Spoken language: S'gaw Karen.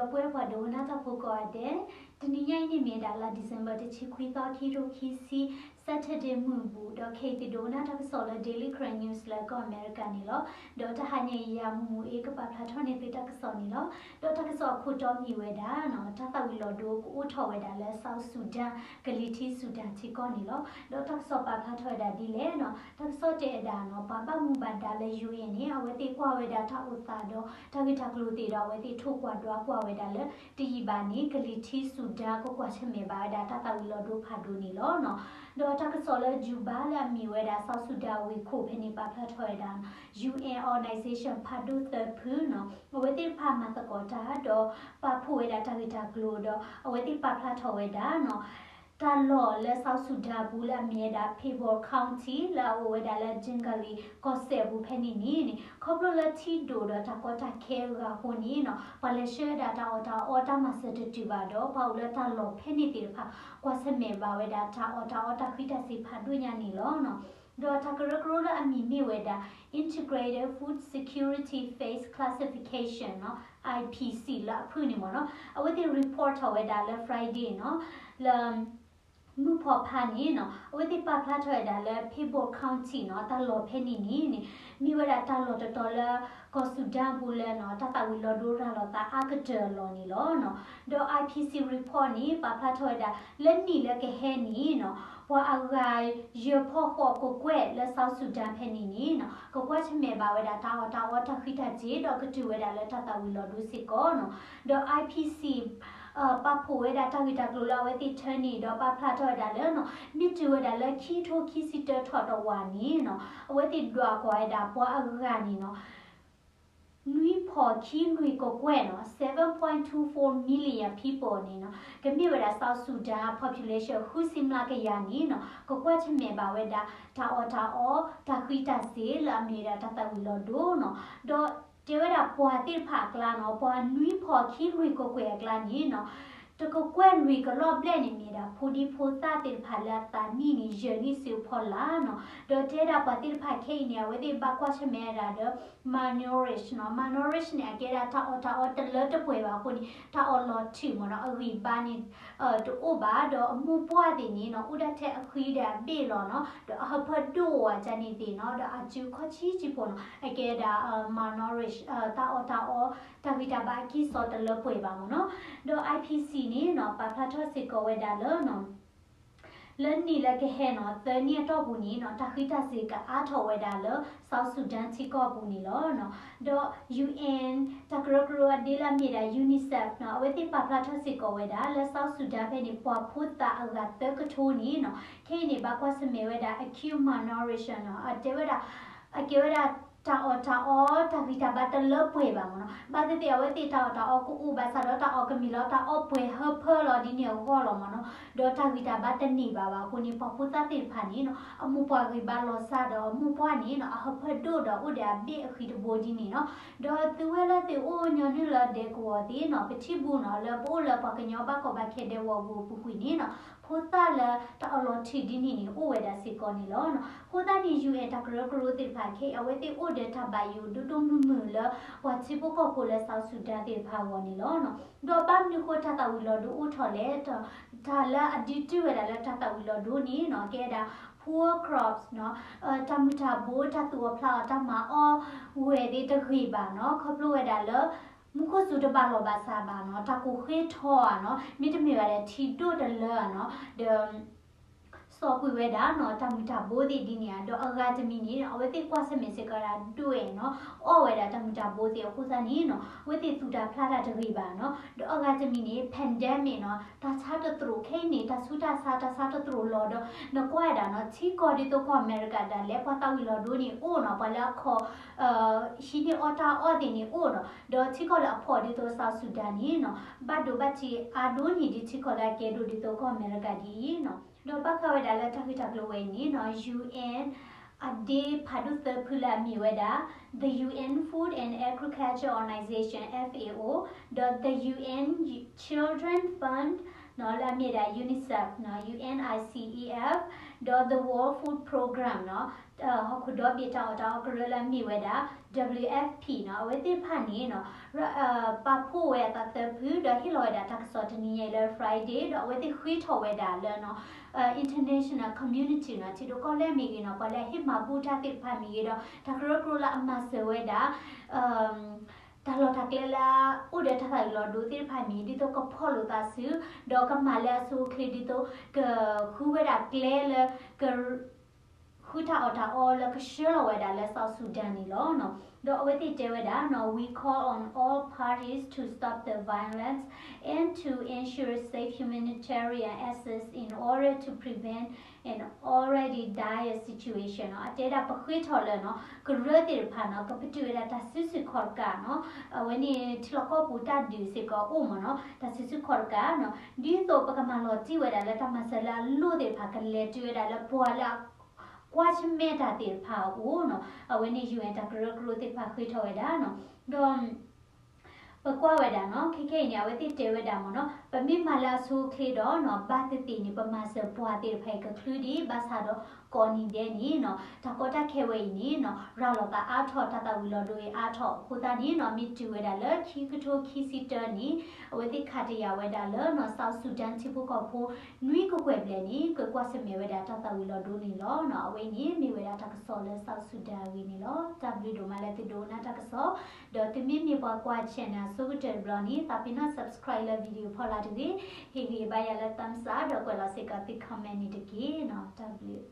ဒီပုၢ်ဝဲၢ်ပှၤဒိကနၣ်တၢ်ဖိကိးဂၤဒဲး, တနံၤညါအံၤန့ၣ်မ့ၢ်ဝဲဒၣ်လါ December တဆံခွံသီ ခံကထိခံဆံ Saturday မုၢ်ဘူၣ်, ဒီးခဲအံၤသုဒိကနၣ်တၢ်ကစီၣ်လၢ Daily Karen News လၢကီၢ်အမဲရကၤန့ၣ်လီၤ. ဒီးတဟါညါအံၤ ယၤမူမူအ့ ကပာ်ဖျါထီၣ်န့ၢ်သုတၢ်ကစီၣ်န့ၣ်လီၤ. ဒီးတၢ်ကစီၣ်အခိၣ်တီမ့ၢ်ဝဲဒၣ် တၢ်သၣ်ဝံၤလီၤဒိကအိၣ်ထီၣ်ဝဲဒၣ်လၢ South Sudan ကလံၤထံ Sudan ထံကီၢ်န့ၣ်လီၤ. ဒီးတၢ်ကစီၣ်ပာ်ဖျါထီၣ်ဝဲဒၣ်ဒ်လဲၣ်န့ၣ်, တၢ်ကစီၣ်တဲဝဲဒၣ်န့ၣ် ပှၤဘၣ်မူဘၣ်ဒါလၢ ယူအ့ၣ်န့ၣ် အဝဲသ့ၣ်ကွၢ်ဝဲဒၣ်တၢ်အိၣ်သးဒီးတၢ်ဂ့ၢ်တၢ်ကျိၤသ့ၣ်ဒီး အဝဲသ့ၣ်ထိၣ်ကွၢ်ဒွးကွၢ်ဝဲဒၣ်လၢ တယံာ်ဘၣ်န့ၣ် ကလံၤထံ Sudan ကကွၢ်ဆၢၣ်မဲာ်ဘၣ်ဝဲဒၣ်တၢ်သၣ်ဝံၤလီၤဒိဖးဒိၣ်န့ၣ်လီၤ. ဒီးတၢ်ကစီၣ်လၢ Juba လၢအမ့ၢ်ဝဲဒၣ် South Sudan ဝ့ၢ်ခိၣ်ဖဲန့ၣ် ပာ်ဖျါထီၣ်ဝဲဒၣ် ယူအ့ၣ် organization ဖးဒိၣ်သၢဖုန့ၣ် အဝဲသ့ၣ်တဖၣ်မၤသကိးတၢ်ဒီး ပာ်ဖှိၣ်ဝဲဒၣ်တၢ်ဂ့ၢ်တၢ်ကျိၤဒီး အဝဲသ့ၣ်ပာ်ဖျါထီၣ်ဝဲဒၣ်န့ၣ် တၢ်လီၢ်လၢ South Sudan ပူၤလၢအမ့ၢ်ဝဲဒၣ် Pibor County လၢအအိၣ်ဝဲဒၣ်လၢ Jonglei ကီၢ်စဲၣ်ပူၤဖဲန့ၣ်န့ၣ်န့ၣ် ခီဖျိလၢထံဒိၣ်ဒီးတၢ်ကီတၢ်ခဲအဂၤအဃိန့ၣ်န့ၣ် ပှၤလဲၤဆှၢဝဲဒၣ်တၢ်အီၣ်တၢ်အီတၢ်မၤစၢၤတတုၤဘၣ်ဒီး ပှၤအိၣ်လၢတၢ်လီၢ်ဖဲန့ၣ်သ့ၣ်တဖၣ် ကွၢ်ဆၢၣ်မဲာ်ဘၣ်ဝဲဒၣ်တၢ်အီၣ်တၢ်အီတၢ်ဃံးတၢ်စ့ၤဖးဒိၣ်ညါန့ၣ်လီၤ. ဒီးတၢ်ကရၢကရိလၢအမံၤမ့ၢ်ဝဲဒၣ် Integrated Food Security Phase Classification န့ၣ် IPC လၢအဖုၣ်န့ၣ်မ့ၢ်န့ၣ် အဝဲသ့ၣ် report ထီၣ်ဝဲဒၣ်လၢ Friday န့ၣ် လၢ မုၢ်ဖီဖးန့ၣ်န့ၣ် အဝဲသ့ၣ်ပာ်ဖျါထီၣ်ဝဲဒၣ်လၢ Pibor County န့ၣ် တၢ်လီၢ်ဖဲန့ၣ်န့ၣ်န့ၣ် မ့ၢ်ဝဲဒၣ်တၢ်လီၢ်တတီၤလၢ ကီၢ် Sudan ပူၤလၢန့ၣ် တၢ်သၣ်ဝံၤလီၤဒိရၤလီၤသးအါကတၢၢ်အလီၢ်န့ၣ်လီၤ. ဒီး IPC report န့ၣ် ပာ်ဖျါထီၣ်ဝဲဒၣ် လၢနံၣ်လၢကဟဲန့ၣ်န့ၣ် ပှၤအဂၤယဲၢ်ဖီၣ်ဃိးကကွဲၢ်လၢ South Sudan ဖဲန့ၣ်န့ၣ်န့ၣ် ကကွၢ်ဆၢၣ်မဲာ်ဘၣ်ဝဲဒၣ်တၢ်အီၣ်တၢ်အီတၢ်ဃံးတၢ်စ့ၤ ဒီးကတုၤဝဲဒၣ်လၢတၢ်သၣ်ဝံၤလီၤဒိစ့ၢ်ကီးန့ၣ်. ဒီး IPC ပာ်ဖှိၣ်ဝဲဒၣ်တၢ်ဂ့ၢ်တၢ်ကျိၤလၢအဝဲသ့ၣ်ထၢန့ၣ် ဒီးပာ်ဖျါထီၣ်ဝဲဒၣ်လၢန့ၣ် မ့ၢ်တုၤဝဲဒၣ်လၢခံကထိခံဆံတၢထီၣ်တဝာ်န့ၣ်န့ၣ် အဝဲသ့ၣ်ဒွးကွၢ်ဝဲဒၣ်ပှၤအဂၤန့ၣ်န့ၣ် နွံဖီၣ်ခံလွံၢ်ကကွဲၢ်န့ၣ် seven point two four million people န့ၣ်န့ၣ် ကမ့ၢ်ဝဲဒၣ် South Sudan population ဃုဆံမျးကယၤန့ၣ်န့ၣ် ကကွၢ်ဆၢၣ်မဲာ်ဘၣ်ဝဲဒၣ် တၢ်အီၣ်တၢ်အီ တၢ်ဃံးတၢ်စ့ၤလၢအမ့ၢ်ဝဲဒၣ်တၢ်သၣ်ဝံၤလီၤဒိန့ၣ်. ဒီးတဲဝဲဒၣ်ပှၤသ့ၣ်တဖၣ်အကျါန့ၣ် ပှၤနွံဖီၣ်ခံလွံၢ်ကကွဲၢ်အကျါန့ၣ်န့ၣ် တကကွဲၢ်လွံၢ်ကလီၢ်ဘျဲၣ်န့ၣ် မ့ၢ်ဒၣ်ဖိဒံဖိသၣ်သ့ၣ်တဖၣ်လၢအသးနံၣ်န့ၣ် ယဲၢ်နံၣ်စုဖီလာ်န့ၣ်. ဒီးတဲဒၣ်ပှၤသ့ၣ်တဖၣ်ခဲအံၤန့ၣ် အဝဲသ့ၣ်ဘၣ်ကွၢ်ဆၢၣ်မဲာ်ဝဲဒၣ်ဒီး malnourished န့ၣ်. Malnourished န့ၣ် အကဲဒၣ်တၢ်အီၣ်တၢ်အီတလၢတပှဲၤဘၣ်အဃိန့ၣ် တၢ်အီၣ်လီၤထုးမ့ၢ်န့ၣ် အဂံၢ်ဘါန့ၣ် တအိၣ်ဘၣ် ဒီးအမိၢ်ပှၢ်သ့ၣ်န့ၣ်န့ၣ် အိၣ်ဒၣ်ထဲအဃံဒီးအဘ့ၣ်လီၤန့ၣ် ဒီးအဟၢဖၢဒိၣ်ဝဲဒၣ်န့ၣ်သ့ၣ်န့ၣ် ဒီးအစုခီၣ်ဆံးဆံးဖိန့ၣ် အကဲဒၣ် malnourished တၢ်အီၣ်တၢ်အီ တၢ်ဂံၢ်တၢ်ဘါအကံၢ်စီတလၢပှဲၤဘၣ်မ့ၢ်န့ၣ်. ဒီး IPC န့ၣ်န့ၣ် ပာ်ဖျါထီၣ်စ့ၢ်ကီးဝဲဒၣ်လၢ လၢနံၣ်လၢကဟဲန့ၣ် သၢနံၣ်အတီၢ်ပူၤန့ၣ်န့ၣ် တၢ်ဃံးတၢ်စ့ၤကအါထီၣ်ဝဲဒၣ်လၢ South Sudan ထံကီၢ်ပူၤန့ၣ်လီၤ. ဒီး UN တၢ်ကရၢကရိအဒ့လၢအမ့ၢ်ဒၣ် UNICEF န့ၣ် အဝဲသ့ၣ်ပာ်ဖျါထီၣ်စ့ၢ်ကီးဝဲဒၣ်လၢ South Sudan ဖဲန့ၣ် ပှၤဖိသၣ်အဂၤသၢကထိန့ၣ်န့ၣ် ခဲအံၤန့ၣ် ဘၣ်ကွၢ်ဆၢၣ်မဲာ်ဝဲဒၣ် acute malnutrition န့ၣ် အတဲဝဲဒၣ် အကဲဝဲဒၣ် တၢ်အီၣ်တၢ်အီ တၢ်ဂံၢ်တၢ်ဘါတလၢပှဲၤဘၣ်မ့ၢ်န့ၣ်. ဘၣ်သ့ၣ်သ့ၣ် အဝဲသ့ၣ်တၢ်အီၣ်တၢ်အီကအိၣ်ဘၣ်ဆၣ်ဒီး တၢ်အီၣ်ကမ့ၢ်လီၤ တၢ်အီၣ်ပှဲၤဟၢဖၢလီၤဒ်န့ၣ်အဂီၢ်လီၤမ့ၢ်န့ၣ်. ဒီးတၢ်ဂံၢ်တၢ်ဘါတန့ၢ်ဘၣ်ဘၣ်အဃိန့ၣ် ပှၤဖိသၣ်သ့ၣ်တဖၣ်န့ၣ်န့ၣ် အမိၢ်ပှၢ်ဂံၢ်ဘါလီၤစၢ်ဒီး အမိၢ်ပှၢ်န့ၣ်န့ၣ် အဟၢဖၢဒိၣ်ဒီးအိၣ်ဒီးအဘ့ၣ်အဃံးတဘိဒ်န့ၣ်န့ၣ်. ဒီးသုဝဲလၢသုအိၣ်ညီနုၢ်လၢဒဲကဝီၤသ့ၣ်န့ၣ် ပထံၣ်ဘူးန့ၣ် လၢပအိၣ်လၢပှၤကညီဘၣ်ကီဘၣ်ခဲဒဲကဝီၤပူၤအပူၤကွံာ်န့ၣ်န့ၣ် ဖိသၣ်လၢတၢ်အီၣ်လီၤထုးဒ်န့ၣ်န့ၣ် အိၣ်ဝဲဒၣ်စ့ၢ်ကီးန့ၣ်လီၤ. အဃိသတးန့ၣ် UN တၢ်ကရၢကရိသ့ၣ်တဖၣ်ခဲအံၤ အဝဲသ့ၣ်အိၣ်ဒီးတၢ်ဘၣ်ယိၣ်ဒိၣ်ဒိၣ်မုၢ်မုၢ်လၢ ပှၤထံဖိကီၢ်ဖိလၢ South Sudan သ့ၣ်တဖၣ်အဂီၢ်န့ၣ်လီၤ. ဒီးဘၣ်မနုၤဃိတၢ်သၣ်ဝံၤလီၤဒိအိၣ်ထီၣ်လဲၣ်, တၢ်လၢအဒုးတုၤဝဲဒၣ်လၢတၢ်သၣ်ဝံၤလီၤဒိန့ၣ်န့ၣ် ကဲဒၣ် poor crops န့ၣ် တၢ်မုၢ်တၢ်ဘိ တၢ်သူၣ်အီၣ်ဖျးအီၣ် တၢ်မၤအီၣ်ဝဲသ့ၣ်တဂ့ၤဘၣ်န့ၣ် ခီဖျိဝဲဒၣ်လၢ မူခိၣ်စူၤတဘၣ်လီၢ်ဘၣ်စးဘၣ်န့ၣ် တၢ်ကိၢ်ဃ့ထီဧါန့ၣ် မ့တမ့ၢ်ဘၣ်ဒီးထံဒိၣ်တလၢဧါန့ၣ် ဒီး စိာ်ကွံာ်ဝဲဒၣ်န့ၣ် တၢ်မုၢ်တၢ်ဘိသ့ၣ်ဒ်န့ၣ်ဧါ. ဒီးအဂၤတမံၤန့ၣ် အဝဲသ့ၣ်ကွၢ်ဆၢၣ်မဲာ်စ့ၢ်ကီးဒၣ်ဒွဲၣ်န့ၣ် အီၣ်ဝဲဒၣ်တၢ်မုၢ်တၢ်ဘိသ့ၣ်အဃိသတးန့ၣ်န့ၣ် အဝဲသ့ၣ်သူၣ်တၢ်ဖျးတၢ်တဂ့ၤဘၣ်န့ၣ်. ဒီးအဂၤတမံၤန့ၣ် pandemic န့ၣ် တၢ်ဆါတသရိာ်ခဲအံၤန့ၣ် တၢ်ဆူးတၢ်ဆါ တၢ်ဆါတသရိာ်လီၤဒီး နကွၢ်ဝဲဒၣ်န့ၣ် ထံကီၢ်ဒ်သိးကီၢ်အမဲရကၤဒၣ်လဲာ် ပှၤသၣ်ဝံၤလီၤဒိန့ၣ်အိၣ်န့ၣ် ပှၤလၢအခီၣ် ဟံးန့ၢ်အီၣ်တၢ်အီၣ်သ့ၣ်န့ၣ်အိၣ်န့ၣ် ဒီးထံကီၢ်လၢအဖှီၣ်ဒ်သိး South Sudan န့ၣ်န့ၣ် ဘၣ်ဒိဘၣ်ထံးအါဒိၣ်န့ၢ်ဒံးထံကီၢ်လၢအကဲဒိၣ်ဒ်သိးကီၢ်အမဲရကၤဒ်အံၤန့ၣ်. ဒီးဘၣ်ဃးဝဲဒၣ်လၢတၢ်ဂ့ၢ်တၢ်ကျိၤဝဲအံၤန့ၣ်န့ၣ် UN အဒ့ဖးဒိၣ်သၢဖုလၢအမ့ၢ်ဝဲဒၣ် the UN Food and Agriculture Organization FAO ဒီး the UN Children Fund လၢအမ့ၢ်ဝဲဒၣ် UNICEF နီၤ UNICEF ဒီး The World Food Programme နီၤ ဟီၣ်ခိၣ်ဒီဘ့ၣ်တၢ်အီၣ်တၢ်အီကရၢလၢအမ့ၢ်ဝဲဒၣ် W F P နီၤ အဝဲသ့ၣ်တဖၣ်န့ၣ်နီၤ ပာ်ဖှိၣ်ဝဲအသးသၢဖု ဒီးဟ့ၣ်လီၤဝဲဒၣ်တၢ်ကစီၣ်တနံၤညါအံၤလၢ Friday ဒီးအဝဲသ့ၣ်ဃ့ထီၣ်ဝဲဒၣ်လၢနီၤ international community နီၤ ထံဒိၣ်ကီၢ်လဲၢ်မ့ၢ်ဂ့ၤနီၤ ပှၤလၢအဟ့ၣ်မၤဘူၣ်တၢ်သ့ၣ်တဖၣ်မ့ၢ်ဂ့ၤဒီး တၢ်ကရၢကရိလၢအမၤစၢၤဝဲဒၣ် တၢ်လီၢ်တၢ်ကျဲလၢအအိၣ်ဒီးတၢ်သၣ်ဝံၤလီၤဒိသ့ၣ်တဖၣ်မ့ၢ် ဒ်သိးကဖီၣ်လိာ်သးစု ဒီးကမၤလၢအဆိအချ့ဒ်သိး ကဃုဝဲဒၣ်ကျဲလၢ က ဃုတၢ်အီၣ်တၢ်အီလၢကဆှၢလီၤဝဲဒၣ်လၢ South Sudan န့ၣ်လီၤ. ဒီးအဝဲသ့ၣ်တဲဝဲဒၣ် We call on all parties to stop the violence and to ensure safe humanitarian access in order to prevent an already dire situation နီၤ. အတဲဒၣ်ပဃ့ထီၣ်လၢနီၤ ကရၢသ့ၣ်တဖၣ်နီၤ ကပတုာ်ဝဲဒၣ်တၢ်စုဆူၣ်ခီၣ်တကးနီၤ အဝဲန့ၣ်ထံလီၢ်ကီၢ်ပူၤတၢ်ဒုးစ့ၢ်ကီးအိၣ်မ့ၢ်နီၤ တၢ်စုဆူၣ်ခီၣ်တကးနီၤ ဒ်သိးပကမၤလီၤတံၢ်ဝဲဒၣ်လၢတၢ်မၤစၢၤလၢအလိၣ်သ့ၣ်တဖၣ် ကလဲၤတုၤဝဲဒၣ်လၢပှၤလၢအ ကွၢ်ဆၢၣ်မဲာ်တၢ်သ့ၣ်တဖၣ်အအိၣ်နီၤ အဝဲန့ၣ် UN တၢ်ကရၢကရိသ့ၣ်တဖၣ်ဃ့ထီၣ်ဝဲဒၣ်နီၤ ဒီး ပကွၢ်ဝဲဒၣ်နီၤ ခဲခဲအံၤန့ၣ် အဝဲသ့ၣ်တဲဝဲဒၣ်မ့ၢ်နီၤ ပမ့ၢ်မၤလၢအဆိအချ့ဒီးနီၤ ဘၣ်သ့ၣ်သ့ၣ်န့ၣ် ပမၤစၢၤပှၤသ့ၣ်တဖၣ်အံၤကချုးဒံး ဘၣ်ဆၣ်ဒီးကိးနံၤဒဲးန့ၣ်နီၤ တၢ်ကီတၢ်ခဲဝဲအံၤန့ၣ်နီၤ ရၤလီၤသးအါထီၣ် တၢ်သၣ်ဝံၤလီၤဒိအံၤအါထီၣ်အဃိသတးန့ၣ်နီၤ မ့ၢ်တုၤဝဲဒၣ်လၢခံကထိခံဆံတၢန့ၣ် အဝဲသ့ၣ်ခးတယာ်ဝဲဒၣ်လၢနီၤ South Sudan ထံဖိကီၢ်ဖိ နွံကကွဲၢ်ဘျဲၣ်န့ၣ် ကကွၢ်ဆၢၣ်မဲာ်ဝဲဒၣ်တၢ်သၣ်ဝံၤလီၤဒိန့ၣ်လီၤ. အဝဲအံၤန့ၣ်မ့ၢ်ဝဲဒၣ်တၢ်ကစီၣ်လၢ South Sudan အဂ့ၢ်န့ၣ်လီၤ. တၢ်ဘျုးဒိၣ်မးလၢသုဒိကနၣ်တၢ်ကစီၣ်, ဒီးသုမ့မ့ၢ်ပှၤကွၢ် channel အဆိကတၢၢ်တဘျီန့ၣ် သးပ့ၤနီၣ် subscribe လၢ video ဖီလာ်တဂ့ၤ, ဟ့ၣ်ဂံၢ်ဘါယၤလၢ thumbs up ဒီးကွဲးလီၤစ့ၢ်ကီးသု comment န့ၣ်တက့ၢ်နီၤ. တၢ်ဘျုး